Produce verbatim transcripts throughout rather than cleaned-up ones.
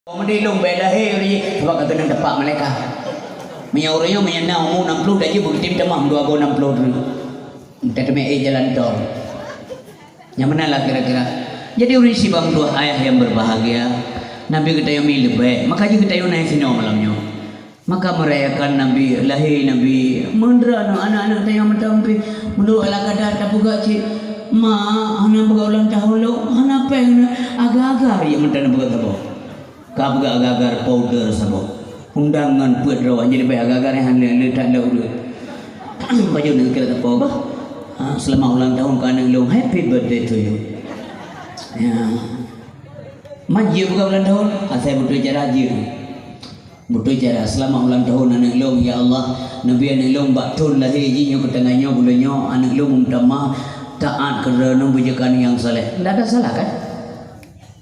Meudeh lôn bèk lahé ureueng jih, sabab ka keunong tapak malaikat. Meunyoe ureueng nyoe meunyoe na umu enam puluh, dak jih beutem tamah dua boh enam puluh droe. Entah teumé éh jalan tol. Nyang meunan lah kira-kira. Jadi ureueng sibang dua ayah yang berbahagia, Nabi geutanyoe mi leubeh, maka jih geutanyoe na sinoe malam nyoe. Maka merayakan Nabi, lahé Nabi, meundroe aneuk-aneuk tanyoe mantong pih meunurot ala kadar tapeugah cit, "Ma, hana peugah ulang tahun lôn, hana péng na, agar-agar ya mantong peugah saboh." Ka peugah agar-agar powder saboh. Undang ngon peuet droe, jadi bèk agar-agar nyan le, le that le ureueng. Pajoh neuk kira saboh bah. Ha, selamat ulang tahun keu aneuk lôn, happy birthday to you. Ya. Man jeuet peugah ulang tahun, asai beutôi cara jeuet. Beutôi cara, selamat ulang tahun aneuk lôn, ya Allah. Nabi aneuk lôn bak thon lahé jih nyoe keu teungoh nyoe buleuen nyoe, aneuk lôn meutamah taat keu droeneuh beujeuet keu aneuk nyang saleh. Ndak ada salah kan?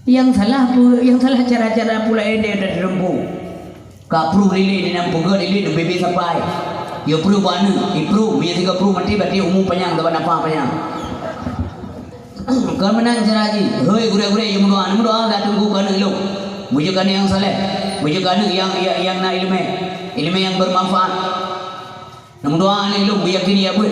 Nyang salah pu-, nyang salah cara-cara pula ide dan terempu. Ka pruh lilin, di nan peugöt lilin, ubé-bé sapai. Yo pruh bak aneuk, ipruh, meunyo sigoe pruh maté, berarti umu panyang, saban nafah panyang. Kon meunan cara jih. Hei gurèe-gurèe, yo meudoa, meudoa dak teungku keu aneuk lôn. Beujeuet keu aneuk nyang saleh, beujeuet keu aneuk nyang, nyang, nyang na ileumèe, ileumèe nyang bermanfaat. Neumeudoa aneuk lôn beuyakin ya beuet.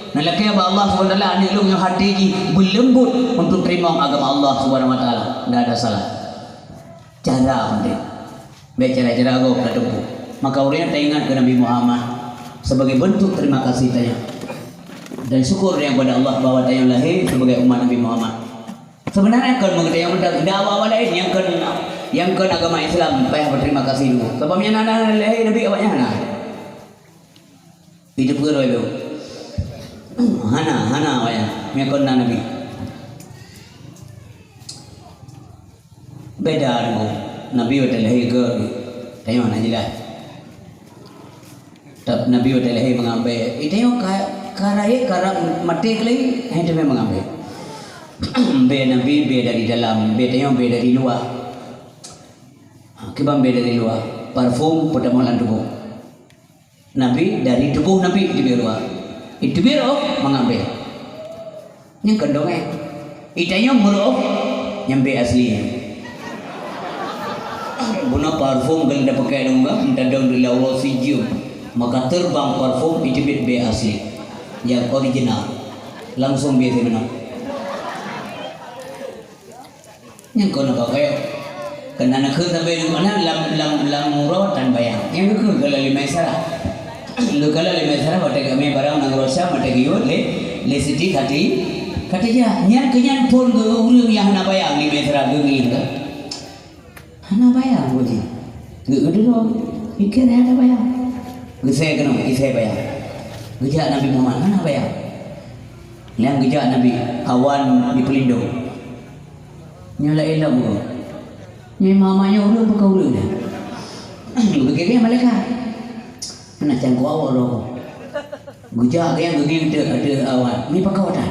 Neulakèe bak Allah Subhanahu wa Taala aneuk lôn nyang até jih beuleumbot untuk teurimong agama Allah Subhanahu wa Taala. Ndak ada salah. Cara penting. Bèk cara-cara gob tateupeu. Maka ureueng taingat keu Nabi Muhammad sebagai bentuk terima kasih tanyoe dan syukur tanyoe kepada Allah bahwa tanyoe lahé sebagai umat Nabi Muhammad. Sebenarnya kon meutanyoe meudak awak-awak laén nyang kon, nyang kon agama Islam payah berterima kasih dulu. Sebab nyang na lahé Nabi awaknyan hana. Itu pun lom. Hana, hana wayang. Mengikut na Nabi. Beda dengan Nabi watèe lahé ke, tengok nak jelas. Tapi Nabi watèe lahé mengambek. Itu yang ka, ka rayeuk, ka ra-, maté kali, hai tu memang mengambek. Beda Nabi, beda dari dalam, beda yang beda dari luar. Ha, kiban beda dari luar. Parfum pertama dalam tubuh. Nabi dari tuboh Nabi iteubiet luwa. Iteubiet rôh mangambek. Nyan kon dongeng. Itanyong meurôh nyang bèe asli. Bunoe parfum keu tapakèk dong ka, meutadong di lawa sijeuem. Maka terbang parfum iteubiet bèe asli. Nyang original. Langsung bèe sibeuna. Nyang kon apa kaya? Keunan keu sabe nyang mana lam, lam, lam uroe tan bayang. Nyang keu keu lali Maisarah. Lu kala lali Maisarah watèe kami barang nang rosa mata giut le, le Siti Khati-, Khadijah. Nyan keu nyan pun geu ureueng nyang hana bayang di Maisarah geu ngieng ka. Hana bayang geu jih. Geu geu dulu. Pikir hana bayang. Geu saya kena, geu saya bayang. Geujak Nabi Muhammad hana bayang. Nyang geujak Nabi awan di peulindong. Nyoe laén lom goe. Nyoe mama nyoe ureueng bukan ureueng dah. Geukirém malaikat. Mana cangkok awak roh. Geujak nyang geuging teuk awan. Ni pakon dah.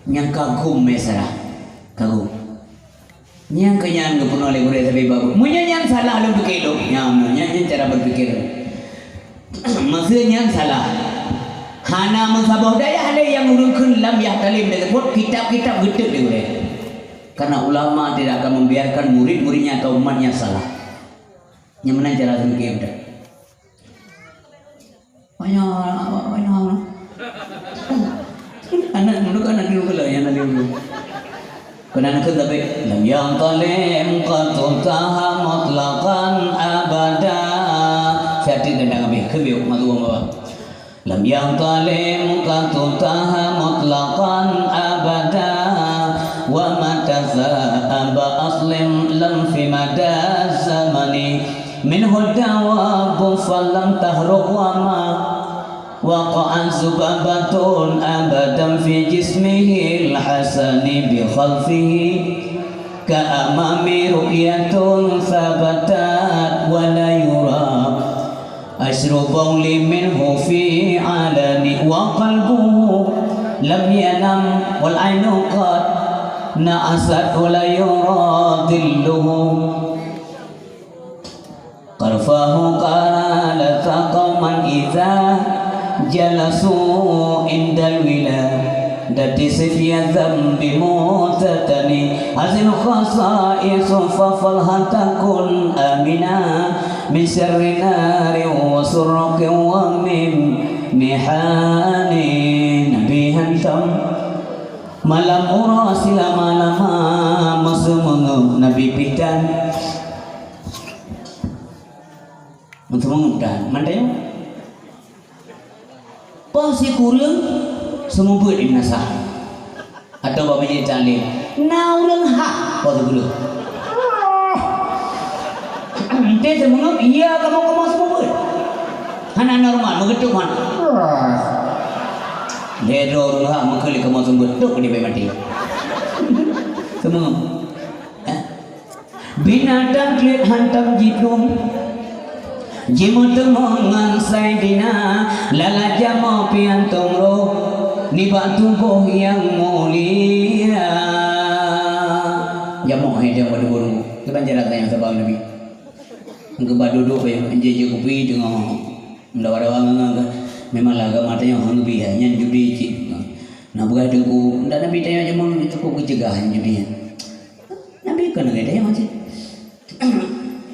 Nyang kagum mesra. Kagum. Nyang keu nyan geupeunoh lé gurèe sabe babu. Meunyoe nyan salah lôn pike lôn, nyan, nyan, nyan cara berpikir. Maksud nyan salah. Hana meusaboh dayah lé nyang ureueng kheun lam yah talem tersebut, kitab-kitab geuteuk lé gurèe. Karena ulama tidak akan membiarkan murid-muridnya atau umatnya salah. Nyang meunan cara berpikir. Banyak, banyak. Anak dulu kan anak dulu lah, yang anak dulu. Kena nak kata baik. Lam yantalim qattu taha mutlaqan abada. Saya tidak dengar habis. Kebik, mak tuan bapa. Lam yantalim qattu taha mutlaqan abada. Wa mata zahaba aslim lam fi mada zamani. Minhu dawabu falam tahruq wa ma waqa'at zubabatun abadan fi jismihil hasani bi khalfihi ka amami ru'yatun sabatat wa la yura asyru bawli minhu fi alani wa qalbuhu lam yanam wal ainu qad na'asat wa la yura dhilluhu. Qarfahu qala qauman idza jalasu indal wila. Dati sifia dzambi mutatani, azil khasaisu fa falha takun amina, min syarri nari wa surqi wa min mihani. Nabi hantom malam uroe silama-lama, meuseumangöp Nabi pih tan. Meuseumangöp tan, mantong. Poh sikureueng seumeubeuet di meunasah. Atau bak meujeuet taklim. Na ureueng hak poh sikureueng. Ente seumeungeup, iya kamoe-kamoe seumeubeuet. Hana normal, meugeutôp han. Lhèe droe ureueng hak meukeuleh kamoe seumeubeuet, tôk keuneuk bèk maté. Seumeungeup. Eh? Binatang kleuet hantom jiplueng, jimeuteumong ngon Saidina, lala jamoe pih hantom roh nibak tuboh nyang mulia. Jamoe hai dong bak tuboh, keuban jarak nyang saban Nabi. Geuba dudoe bèe, jijak kupi teungoh meudawa-dawa ngon, ngon, memang lah agama tanyoe hana geubi, nyan judi cit. Nah, peugah teungku, ndak Nabi tanyoe jameun cukôp geuceugah nyan judi nyan. Nabi kon lagèe tanyoe cit.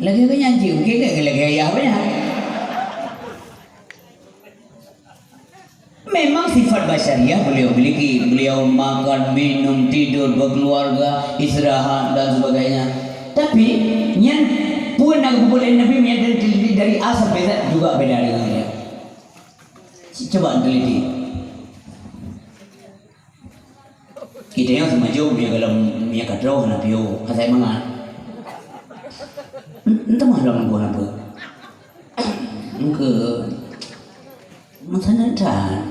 Lagèe geuh nyan cit, mungkin lagèe, lagèe ayah banyak. Memang sifat basyariah beliau miliki. Beliau makan, minum, tidur, berkeluarga, istirahat dan sebagainya. Tapi, nyan peue na geupeubuet lé Nabi meunyo dari, dari A sampai Z juga beda dengan dia. Coba teliti. Kita nyang seumajôk meunyo goh lom, meunyo ka troh hana piôh, asai mangat. Ent-, enteuk mah lom nunggu hana peue. Engke meusanan that.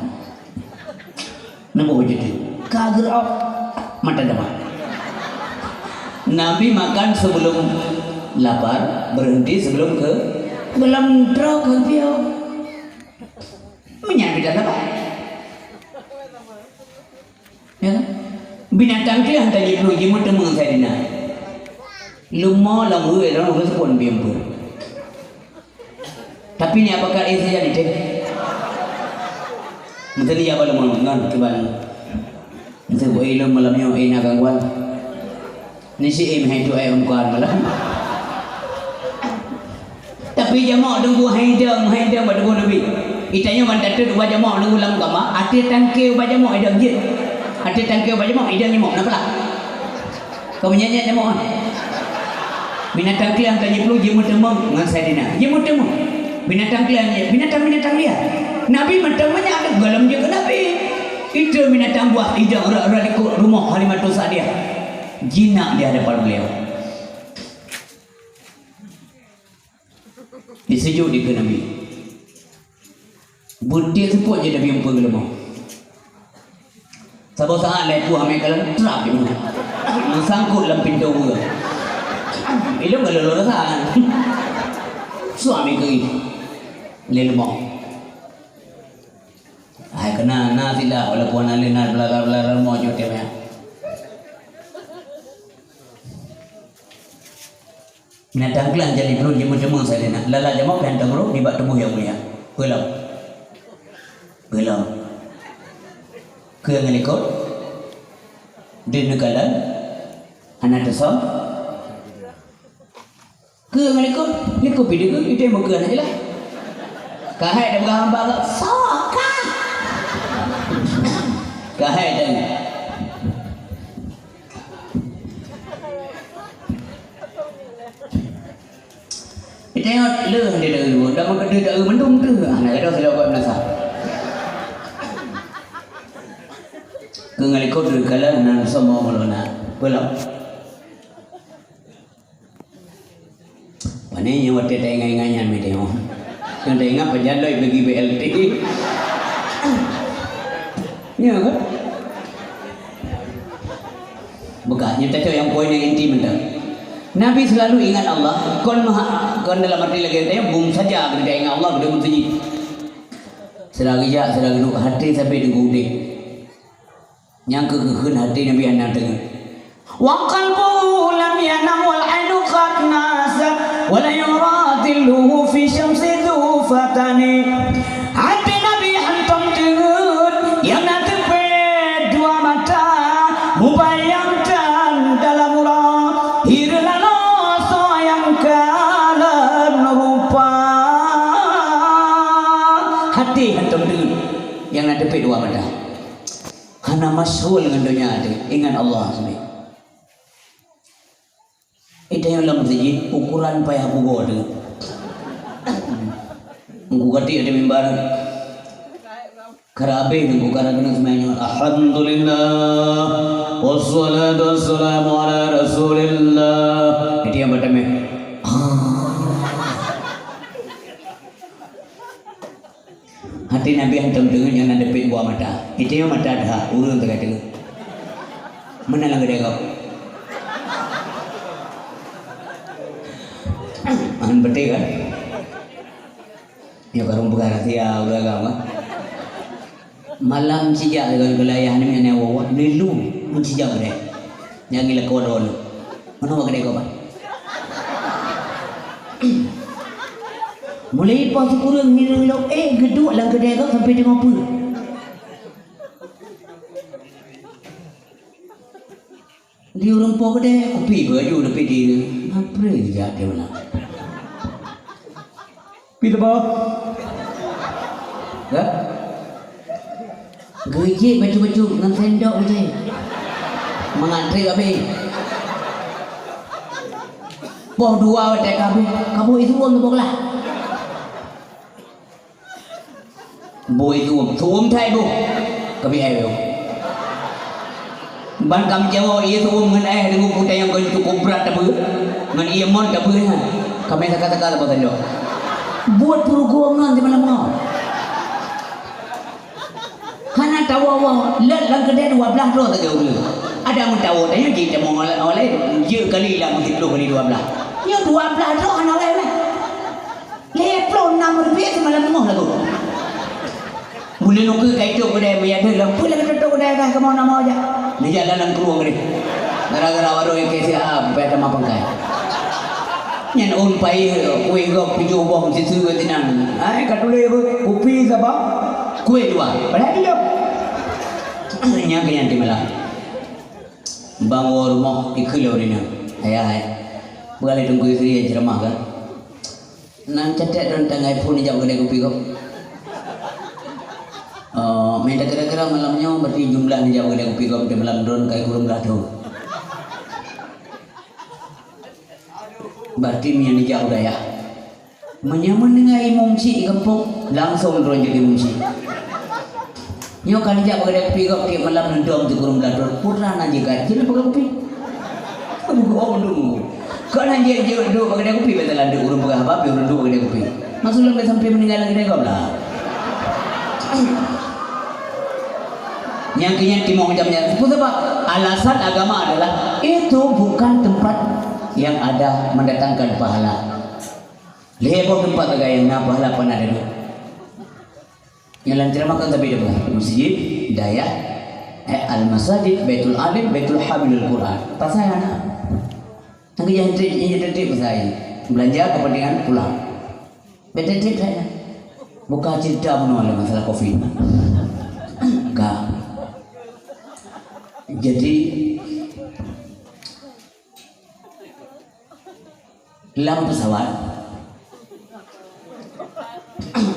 Nunggu jeuet ka geurok mata depan. Nabi makan sebelum lapar, berhenti sebelum ke, goh lom troh ka piôh. Meunyan beda saban. Ya kan? Binatang tu yang tadi perlu jimeuteumong Saidina. Leumo lam ureueng, lam ureueng seupôt bimpeue. Tapi ni apakah eh saja ni, Cek? Mungkin dia baru mau ngon kiban. Mungkin buat ilmu malam nyoe, eh, nak gangguan. Ni si im hai tu ai umkan malam. Tapi jamoe deungon hai dang, hai dang bak deungon Nabi. Itanyoe ban tateut ubak jamoe deungon lam kama, até tangke ubak jamoe idang jeuet. Até tangke ubak jamoe idang jamoe, na peula? Ka meunyan-nyan jamoe. Binatang kliang ka jiplueng jimeuteumong ngon Saidina. Jimeuteumong. Binatang kliang nyan, binatang-binatang liar. Nabi meuteumong nyan ada dalam jeuet Nabi. Itu binatang buas idang rot-rot likot rumoh Halimatus Sa'diyah. Jinak di hadapan beliau. Disujud dikeue Nabi. Beutiek seupôt jih Nabi muphom geuleumo. Saboh saat lhèe puih amé kalon trap di muphom. Meusangkot lam pintoe ureung. Ilôn ka lôn rasa. Suami keu lhèe leumo. Hai keunan na sila walaupun hana lé na beulara-beulara leumo jeuet teuh meunan. Binatang keulang jadi brok jimeuteumong Saidina. Lala jamoe pih hantom brok nibak tuboh nyang mulia. Peue lom? Peue lom? Keu nyang likot? Deuh neukalon? Hana teusöm? Keu nyang likot? Likot pih deuh, itu yang meukeue hana jeulaih. Ka hai dah peugah hamba, soe ka? Ka hai dah. Itengok leuh dia dah urut, dah meukeudeh dah mendung tu. Ah, nak gadoh sudah buat meunasah. Keu ngon likot deuh kalon nan sombong ulôn na. Peue lom? Pane nyoe watèe taingat-ingat nyan meuteumong. Nyoe taingat pajan lôn bagi B L T. Nyoe kan? Bukan, nyoe tacok nyang poin nyang inti mantong. Nabi selalu ingat Allah, kon maha, kon dalam arti lagèe teuh, bum saja geutanyoe ingat Allah, geutanyoe meuseujid. Sira geujak, sira geuduek, até sabe teungku udép. Nyang keu geukheun até Nabi hana teungeut. Wa qalbuhu lam yanam wal ainu qad nasat, wa la yura dhilluhu fi syamsi dhu fatani. Até Nabi hantom teungeut, nyang na teupeu dua Nyang na teupet dua mata. Hana masyghul ngon donya teuh, ingat Allah sabe. Ita nyang lam masjid, ukuran payah bugoe teuh. Engku katik di mimbar. Kara abéh nunggu kara keuneuk seumayang nyoe, "Alhamdulillah, wassalatu wassalamu ala Rasulillah." Itu nyang pertama. Hati Nabi hantom teungeut nyang na deuh peuet buah mata. Itu nyang mata deuh, ureueng teuka teungeut. Meunan lam keudè gob. An beutôi kan? Nyoe ka rhueng peugah rahsia ureueng agam, kan? Malam cijak lagèe ayah nyoe nyan woe, lelu meucijak udép. Nyang gila kawan droeneuh. Meunoe bak keudè gob, Pak? Mulai poh sikureueng hireuen lom, eh, geuduek lam keudè gob sampai teungoh peue. Di ureueng po keudè, kupi beu aju leupie di. Apre jak di ulang. Pi teuboh. Ya? Geujek bacut-bacut ngon sendok beutôi. Meuantre abéh. Poh dua watèe ka boh, ka boh isu wong boh glah. Boh isu, su'um that boh. Kami air boh. Ban kam jawa ié su'um ngon air deungon kutai nyang kon cukup brat tabeuet. Ngon ié mon tabeuet nyan. Kami saka-saka saboh sendok. Buet peurugoe ngon simalam ngon. Hana tawoe-woe, lheueh lam keudè dua blaih droe sagai ureueng. Ada meutawan, tanyoe jih tamong oleh, jeuet kali lam siplôh kali dua blaih. Nyoe dua blaih droe hana oleh meh. Lhèe plôh nam rupiah simalam teungoh lagoe. Buleuen ukeue ka itôp keudè, meujak deuh lom, peue lagèe tatôp keudè ka kamoe na mo jak. Neujak dalam krueng deh. Gara-gara warong ikei siat, payah tamah pangkai. Nyan ôn paih, kueh gob tujoh boh meusiseue sinan. Hai, ka tuléh beuh, kupi saba, kueh dua. Padahai tujoh. Nyan keuh nyan timeula. Bangoe rumoh ikheun lé ureueng inong. Ayah, hai. Peugah lé Teungku Yusri nyang ceuramah kan. Nang cetek droen tanggai phon nijak bak keudè kupi gob. Oh, meunan kira-kira malam nyoe berarti jumlah nijak bak keudè kupi gob di malam droen kai kureueng blah thon. Berarti meunyoe nijak u dayah. Meunyoe meudeungoe imum chik di gampông, langsong droen jeuet imum chik. Nyoe ka nijak bak keudè kupi gob tiep malam neudong sikureueng blah thon, putra na jigat, jeuet peugah kupi. Aduh, oh, aduh. Kok na jeuet, jeuet duek bak keudè kupi, bèk talanjut ureueng peugah haba, pih ureueng duek bak keudè kupi. Maksud lôn bèk sampai meuninggai lam keudè gob lah. Nyang keu nyan timoh macam nyan. Peue sabab? Alasan agama adalah itu bukan tempat yang ada mendatangkan pahala. Lhèe boh teumpat sagai nyang na pahala peunadeuk. Nyang lam ceramah kan tapi dah masjid, dayah, eh, al-masajid, baitul alim, baitul hamilul Quran. Pasai hana. Nang keu nyang trép, nyang trép pasai. Belanja kepentingan pulang. Baitul trép saya. Bukan cerita bunoe lah masalah covid. Enggak. Jadi, lam pesawat,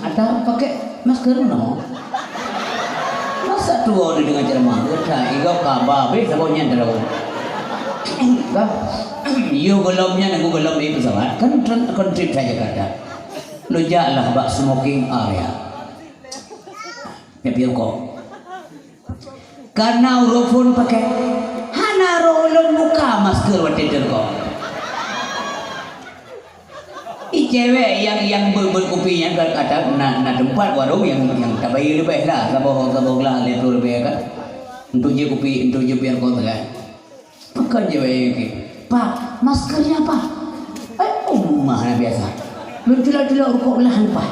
ada pakai masker no. Masa tuwo ni dengan ceramah, kata, "Igo kaba, be, sabo nyan terus." Kan? Yo golom nyan, aku golom di pesawat. Kan tren-, kon trip saja kata. Lo jak lah bak smoking area. Ya, biar kok. Karena uroe phon pakai, hana roh ulôn buka masker watèe teureugoe. I cewek nyang, nyang beuet-beuet kupi nyan ka, ka na, na teumpat warong nyang, nyang tabayeue leubeh lah, saboh, saboh glah lhèe plôh leubeh kan. Untuk jeuet kupi, untuk jeuet biar kong kan. Pakon jaweueb lagèe, "Pak, maskernya, Pak?" "Eh, oh, mah na biasa. Lôn culok-culok rukok belahan, Pak."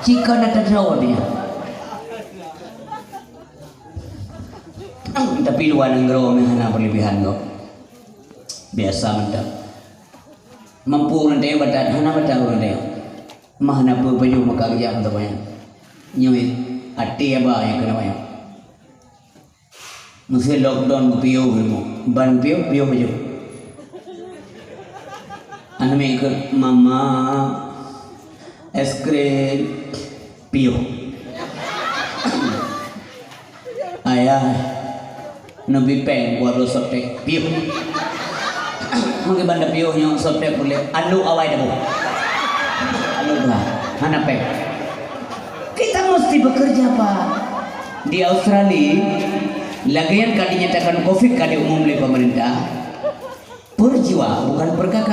Cika na tadroe dia. Tapi luwa nanggroe meuh hana peulebihan gob. Biasa mantap. Mampu ureueng tayue batat, hana batat ureueng tayue. Mah na peue pajoh maka geujak meusaboh nyan. Nyoe até haba nyang keuneuk nyoe. Meusé lockdown geupiôh rumoh, ban piôh, piôh bajèe. Aneuk miet kheun, "Mama, es krim, piôh." Ayah, neubi péng buat droe softtek. Piôh. Mungkin banda piôh nyoe softtek boleh. Anu awai dah. Anu dah. Hana péng. Kita mesti bekerja, Pak. Di Australia, lagèe nyan ka dinyatakan covid ka diumum lé pemerintah, per jiwa, bukan per K K.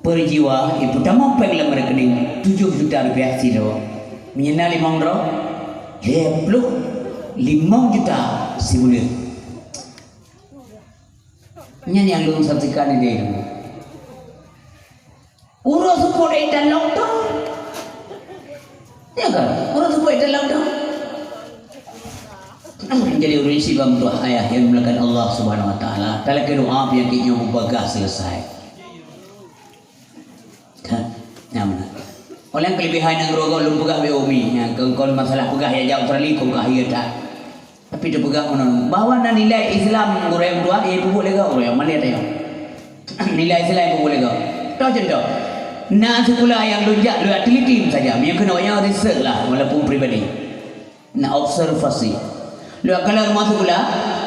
Per jiwa, ipeutamong péng lam rekening tujoh juta rupiah sidroe. Meunyoe na limong droe, lhèe ploh limong juta sibuleuen. Nyan nyang lôn saksikan idéh. Uroe seupôt intan lockdown. Ya kan? Uroe seupôt intan lockdown. Jadi ureueng syiek bang tuah ayah yang dimuliakan Allah Subhanahu wa Taala. Talakèe doa penyakit nyoe mubagah selesai. Kan? Nyan meunan. Oleh kelebihan nyang roh lôn peugah bak umi, nyang kon, kon masalah peugah ya jaweueb Australia, kon ka hireuen that. Tapi teupeugah meunan, bahwa na nilai Islam gurèe meutuah, eh, peubuet lé gob, gurèe meunan tanyoe. Nilai Islam peubuet lé gob. Toh contoh, na sikula nyang lôn jak, lôn teliti saja, meunyoe keunoe nyang research lah, walaupun pribadi. Na observasi. Lôn kalon rumoh sikula,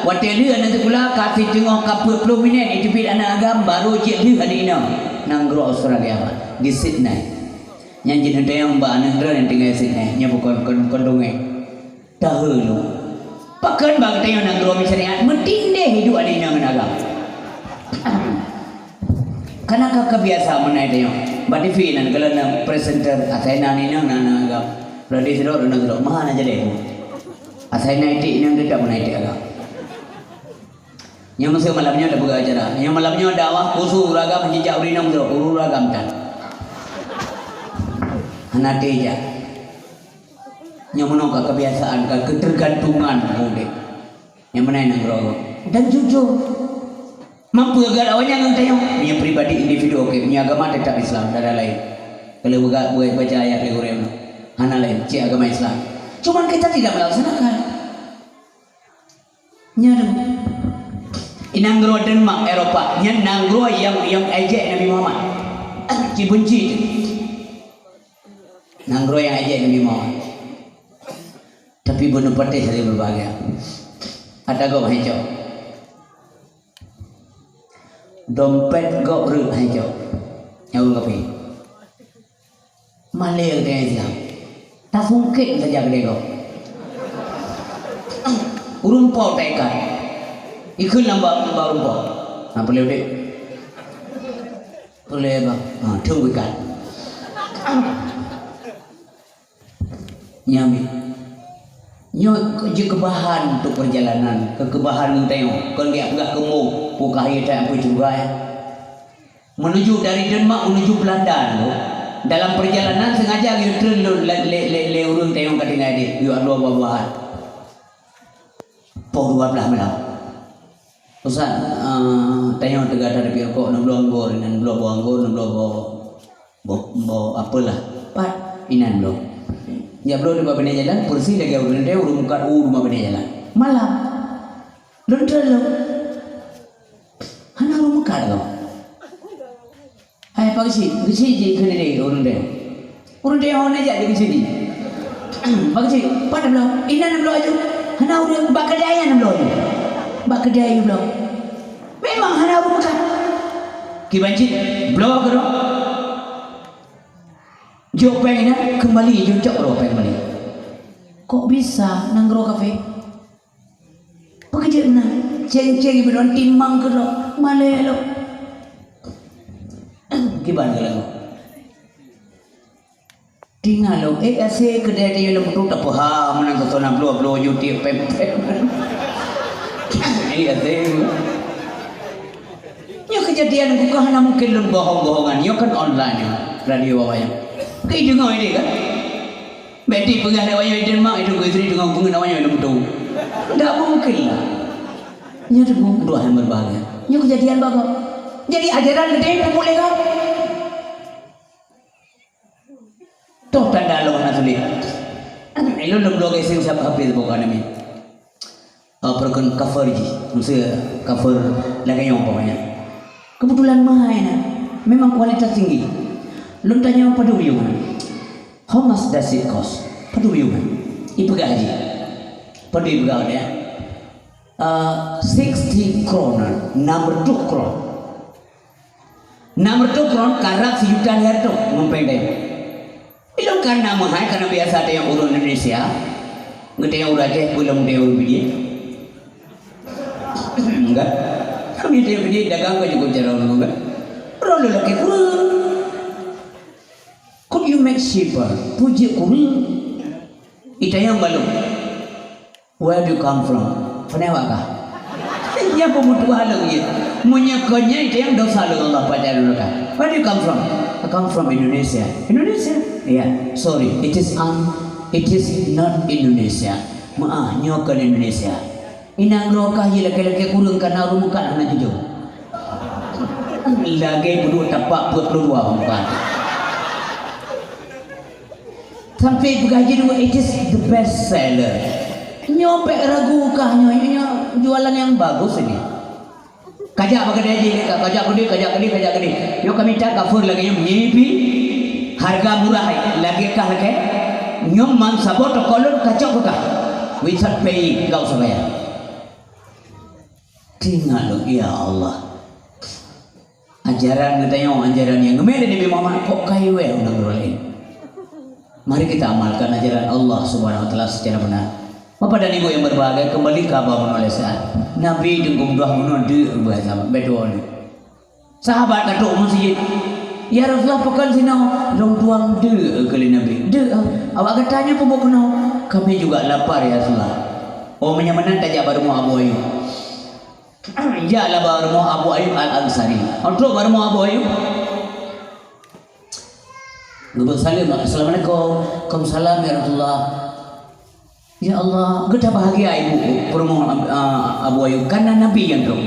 watèe lheueh aneuk sikula ka siteungoh ka peuet ploh minèt jiteubiet aneuk agam, baru jeuet lheueh aneuk inong. Nanggroe Australia, di Sydney. Nyan jeuet neutanyong bak aneuk droe nyang tinggai Sydney, nyan bukon kon, kon dongeng. Tahe lôn. Pakon bak geutanyoe nanggroe syariat meutindéh hidup aneuk inong ngon agam. Karena ka kebiasa meunan tanyoe. Bak T V nan kalau na presenter, asai na aneuk inong na, na agam. Lodi sidroe, lodi sidroe. Meuhana jadi aku. Asai na iték inong tetap meunan iték agam. Nyoe masa malam nyoe dah buka acara. Nyoe malam nyoe dakwah khusus ureueng agam jijak ureueng inong tu, ureueng agam tan. Hana teuh jak. Nyoe meunoe ka kebiasaan, ka ketergantungan udép. Nyang meunan nanggroe. Dan jujur. Mampu geulat awak nyan ngon tanyoe. Nyoe pribadi individu, oke. Nyoe agama tetap Islam, tak ada lain. Kalau buka, buat baca ayat di Quran, hana lain, cek agama Islam. Cuman kita tidak melaksanakan. Nyan. Di nanggroe Denmark, Eropa, nyan nanggroe nyang, nyang ejek Nabi Muhammad. Cibenci tu. Nanggroe nyang ejek Nabi Muhammad. Tapi bunoe patéh sabe berbahagia. Ata gob hai cok. Dompet gob reuek hai cok. Nyawa kape. Malèe geutanyoe Islam. Tasungkét saja keudè gob. Ureueng po taikat. Ikheun lam bak, bak ureueng po. Ha, peureulèe udép. Peureulèe bang. Ha, thon ikat. Nyan. Nyoe jeuet keu bahan untuk perjalanan, keu, keu bahan geutanyoe. Kon geujak peugah keu mong, peue ka hai that peue cuba, eh. Menuju dari Denmark menuju Belanda nyoe, dalam perjalanan sengaja geuyue treun lôn lé, lé, lé, lé ureueng tanyoe ka tinggai di, geuyue aloe buah-buahan. Poh dua blaih malam. Ustaz, eh, tanyoe teuga that piôh kok, neubloe anggô, inan bloe boh anggô, neubloe boh, boh, boh apeue lah. Pat, inan bloe. Jak bloe di babah binéh jalan, peureusih lagèe ureueng tanyoe, ureueng meukat u di babah binéh jalan. Malam. Lôn treun lom. Hana ureueng meukat lom. Hai, Pak Geuchik, Geuchik jih keuneuk deh ureueng deh. Ureueng deh hana jak di Geuchik jih. Pak Geuchik, pat neubloe? Inan neubloe aju. Hana ureueng, bak keudai nyan neubloe aju. Bak keudai neubloe. Memang hana ureueng meukat. Kiban cit, bloe keudroe. Jok péng inan, keumbali jok cok keudroe péng keumbali. Kok bisa nanggroe kafé? Peukeujeut meunan, céng-céng ibeudôn timang keudroe, malèe lom. Kiban keu lagoe. Tinggai lom, eh, aséh keudè di lom tu tapeuhah meunan, teusona bloe-bloe ju tiep pèm-pèm. Eh, aséh. Nyoe keujadian bukan hana mungkin lôn bohong-bohongan. Nyoe kan online nyoe, radio awaknyan. Keu deungoe deh kan? Bèk dipeugah lé awaknyan di Denmark, itu istri deungoe peungeut awaknyan lôn tu. Ndak mungkin lah. Nyoe tu dua yang berbahaya. Nyoe keujadian bagoe. Jadi ajaran geude peubuet lé gob. Toh tanda Allah na tuléh. Ilôn lôn bloe gasing siap habéh bukan amin. Ah, peureukan cover jih. Maksud cover lagèe nyoe umpamanya. Kebetulan mahai na. Memang kualitas tinggi. Lôn tanyong padum yuem. How much does it cost? Padum yuem. Ipeugah jih. Padum peugah nyan? Ah, sixty kroner, enam reutôh kron. Enam reutôh kron karab sijuta lhèe reutôh ngon péng dayah. Ilôn kana meuhai, kana biasa teuh ureueng Indonesia. Geutanyong ureueng Aceh, peue lom teuh ureueng Pidie. Enggak. Kami teuh Pidie dagang ka jeuet cara ureueng, enggak. Ureueng lelaki kureueng. Could you make cheaper? Peue jeuet kureueng? Itanyong bak lôn. Where do you come from? Pane awak kah? Nyan peumeutuha lôn jih. Meunyoe kon nyan, itanyong dosa lôn Allah pajan lôn kah. Where do you come from? I come from Indonesia. Indonesia? Yeah. Sorry, it is un, it is not Indonesia. Meu'ah, nyoe kon Indonesia. Inan droe kah jih lakèe-lakèe kureueng kana ureueng meukat hana jujur. Lagèe peuduek tapak peuet ploh dua meukat. Sampai peugah jih dua, "It is the best seller." Nyoe bèk ragu kah nyoe, nyoe jualan nyang bagus ini. Kajak bak keude jih, kajak keudeh, kajak keudeh, kajak keudeh. Nyoe kami that cover lagèe nyoe, meunyipi harga murah, lagèe kah lakèe. Nyoe man saboh toko lôn kacok keu kah. Without paying, enggak usah bayar. Teuingat lôn, ya Allah. Ajaran geutanyoe, ajaran nyang geumè lé Nabi Muhammad, kok ka iwèe u nanggroe laén. Mari kita amalkan ajaran Allah Subhanahu wa Taala secara benar. Bapak dan Ibu yang berbahagia, kembali ke abah bunoe lé saat. Nabi teungku meutuah bunoe deuk beuh sahabat, beutôi. Sahabat ka trok u meuseujid. "Ya Rasulullah, pakon sinoe?" Lôn tuang deuk keu lé Nabi. "Deuk, ah. Awak gata nyoe peubuet keunoe?" "Kami juga lapar, ya Rasulullah." "Oh, meunyoe meunan tajak bak rumoh Abu Ayub." Jaklah bak rumoh Abu Ayub Al-Ansari. Trok bak rumoh Abu Ayub. Geupeusaleuem, "Assalamualaikum." "Waalaikumsalam, ya Rasulullah." "Ya Allah, geutabahgia ibu peurumoh, ah, Abu Ayub, karena Nabi nyang trok."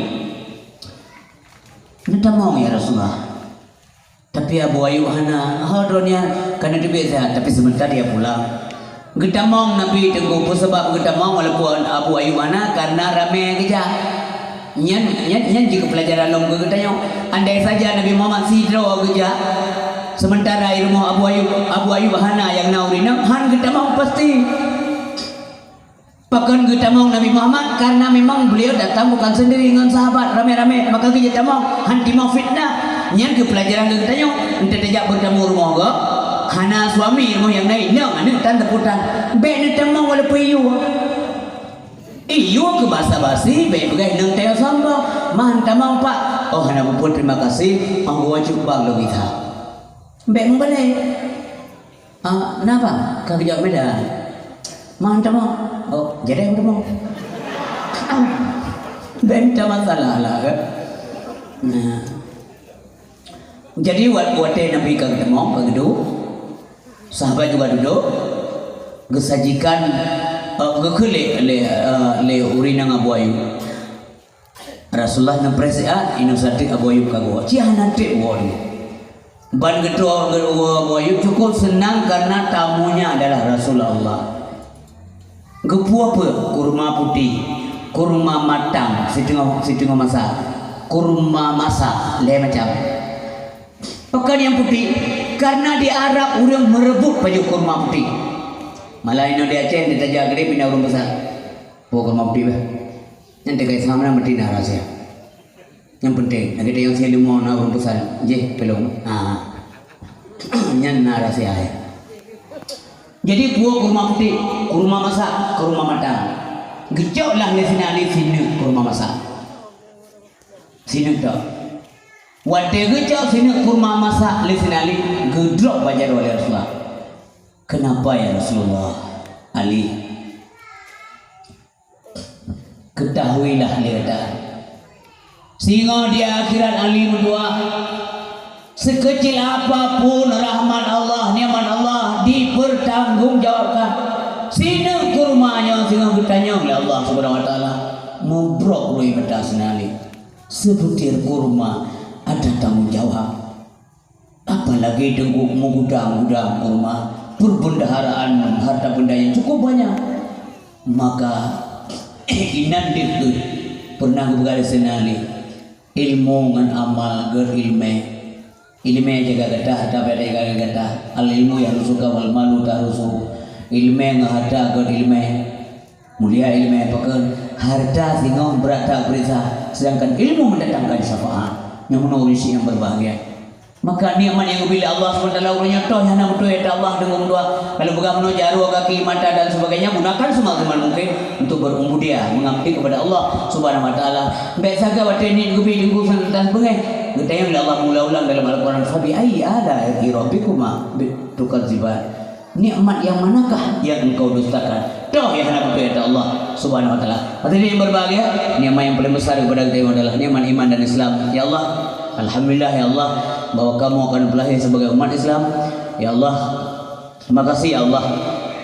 "Neutamong, ya Rasulullah." Tapi Abu Ayub hana, "Ho, droe nyan ka neuteubiet siat, tapi sebentar dia pulang." Geutamong Nabi teungku, peue sabab geutamong walaupun Abu Ayub hana, karena ramè geujak. Nyan, nyan, nyan jih keu peulajaran lom keu geutanyoe. Andai saja Nabi Muhammad sidroe geujak, sementara i rumoh Abu Ayub, Abu Ayub hana nyang na ureueng inong, han geutamong pasti. Pakon geutamong Nabi Muhammad? Karena memang beliau datang bukan sendiri, ngon sahabat ramè-ramè, maka geujak tamong, han timong fitnah. Nyan keu peulajaran keu geutanyoe, enteuk tajak beutamu rumoh gob, hana suami rumoh nyang na inong, aneuk tan teuputan. Bèk neutamong walaupun iyue. Iyue keu basa-basi, bèk peugah inong tanyoe sombong. Man tamong, Pak. Oh, hana peue-peue, terima kasih. Oh, geuwajôb bang lôn gisa. Bèk meubalèe. Ah, kenapa? Ka geujak Medan. Man tamong. Oh, jadi aku tamong. Bèk mita masalah lah, kan? Nah. Jadi, wat-, watèe Nabi ka geutamong, ka geuduek, sahabat juga duduk, geusajikan, eh, geukheun lé, lé, eh, lé ureueng inong Abu Ayub. Rasulullah neupreh siat, inong sateuk Abu Ayub ka geuwoe. Cit hana trép woe lé. Ban geutanyoe geuwoe Abu Ayub cukup seunang karena tamunya adalah Rasulullah. Geupeu-peu, kurma putéh, kurma matang, siteungoh, siteungoh masa, kurma masa, lhèe macam. Pakon nyang putéh? Karena di Arab ureueng meureubot pajoh kurma putéh. Malah inoe di Aceh, di tajak keudéh, pih na ureueng pesan. Pue kurma putéh bah. Nyan teuka Islam nyan meuti na rahsia. Nyang penting, lagèe teuh nyang siat leumo na ureueng pesan, "Jih, peulông." Ha. Nyan na rahsia, ya. Jadi, pue kurma putéh, kurma masa, kurma matang. Geucok lah lé Saidina Ali sineuk kurma masa. Sineuk tok. Watèe geucok sineuk kurma masa lé Saidina Ali, geudrop bak jaroe lé Rasulullah. "Kenapa, ya Rasulullah?" "Ali, ketahuilah," lé gata, "singoh di akhirat Ali meutuah, sekecil apapun rahmat Allah, nikmat Allah dipertanggungjawabkan. Sineuk kurma nyoe singoh geutanyong lé Allah Subhanahu wa Taala." Mubrok rui mata Saidina Ali. Sebutir kurma ada tanggung jawab. Apalagi teungku meugudang-gudang kurma, perbendaharaan harta benda yang cukup banyak. Maka, inan deuh kheueh pernah geupeugah lé Saidina Ali, "Ilmu ngon amal gèt ileumèe. Ileumèe jaga gata, harta benda jaga gata. Al-ilmu yahrusuka wal malu tahrusuhu." Ileumèe ngon harta gèt ileumèe. Mulia ileumèe pakon, harta singoh brat that geupeuriksa, sedangkan ilmu mendatangkan syafaat. Nyoe meunoe ureueng syiek nyang berbahagia. Maka nikmat nyang geubri lé Allah Subhanahu wa Taala uroe nyoe toh nyang hana beutôi ata Allah deungon dua. Kalau peugah meunoe jaroe, kaki, mata dan sebagainya, gunakan semaksimal mungkin untuk berubudiyah, mengabdi kepada Allah Subhanahu wa Taala. Bèk sagai watèe niet geubri teungku, seuneuk tan beungèh. Geutanyong lé Allah meuulang-ulang dalam Al-Quran, "Fabi ayyi ala'i rabbikuma tukadziban?" Nikmat yang manakah yang engkau dustakan? Toh nyang hana beutôi ata Allah Subhanahu wa Taala. Hadirin yang berbahagia, nikmat yang paling besar kepada kita adalah nikmat iman dan Islam. Ya Allah, alhamdulillah ya Allah, bahwa kamoe akan lahé sebagai umat Islam. Ya Allah, terima kasih ya Allah,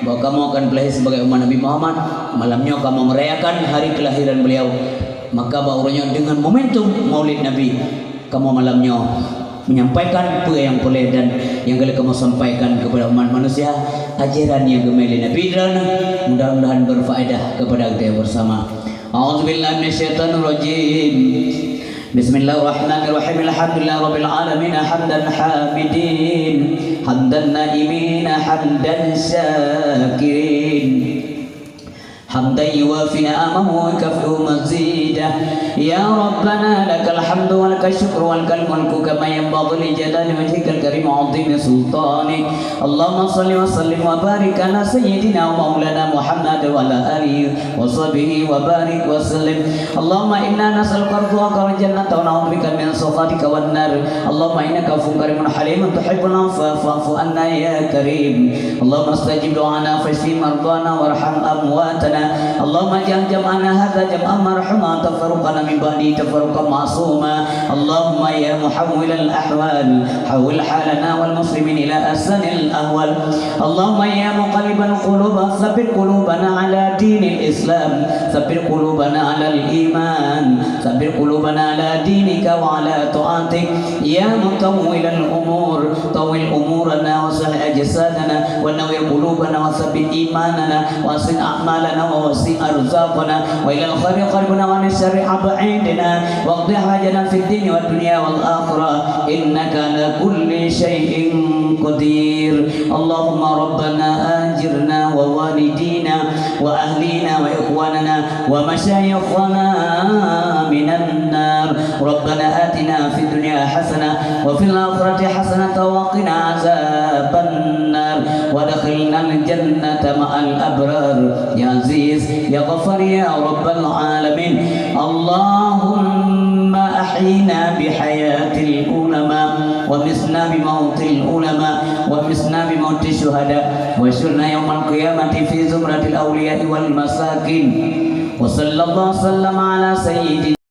bahwa kamoe akan lahé sebagai umat Nabi Muhammad. Malam nyoe kamoe merayakan hari kelahiran beliau. Maka bak uroe nyoe dengan momentum Maulid Nabi, kamoe malam nyoe menyampaikan peue nyang peureulèe dan nyang ka lheueh kamoe sampaikan kepada umat manusia, ajaran nyang geumè lé Nabi droeneuh, mudah-mudahan berfaedah kepada kita bersama. A'udzubillahi minasyaitonirrajim. Bismillahirrahmanirrahim. Alhamdulillahirabbil alamin, hamdan hamidin, hamdan naimin, hamdan syakirin. حمدا يوافي نعمه ويكافئ مزيده. يا ربنا لك الحمد ولك الشكر ولك الملك كما ينبغي لجلال وجهك الكريم وعظيم سلطانك. اللهم صل وسلم وبارك على سيدنا ومولانا محمد وعلى آله وصحبه وبارك وسلم. اللهم إنا نسألك رضاك والجنة ونعوذ بك من سخطك والنار. اللهم إنك عفو كريم حليم تحب العفو فاعف عنا يا كريم. اللهم استجب دعانا فاشف مرضانا وارحم أمواتنا. اللهم اجعل جمعنا هذا جمعا مرحوما وتفرقنا من بعده تفرقا معصوما. اللهم يا محول الأحوال حول حالنا والمسلمين إلى أحسن الأحوال. اللهم يا مقلب القلوب ثبت قلوبنا على دين الإسلام، ثبت قلوبنا على الإيمان، ثبت قلوبنا على دينك وعلى طاعتك. يا مطول الأمور، طول أمورنا وصح أجسادنا ونور قلوبنا وثبت إيماننا وأحسن أعمالنا ووسع أرزاقنا وإلى الخير قربنا وعن الشر أبعدنا واقض حاجتنا في الدين والدنيا والآخرة إنك على كل شيء قدير. اللهم ربنا أجرنا ووالدينا وأهلينا وإخواننا ومشايخنا من النار. ربنا آتنا في الدنيا حسنة وفي الآخرة حسنة وقنا عذاب النار. وأدخلنا الجنة مع الأبرار. يا عزيز، يا غفار، يا رب العالمين. اللهم أحينا بحياة العلماء، ومتنا بموت العلماء، ومتنا بموت الشهداء، واحشرنا يوم القيامة في زمرة الأولياء والمساكين. وصلى الله وسلم على سيدنا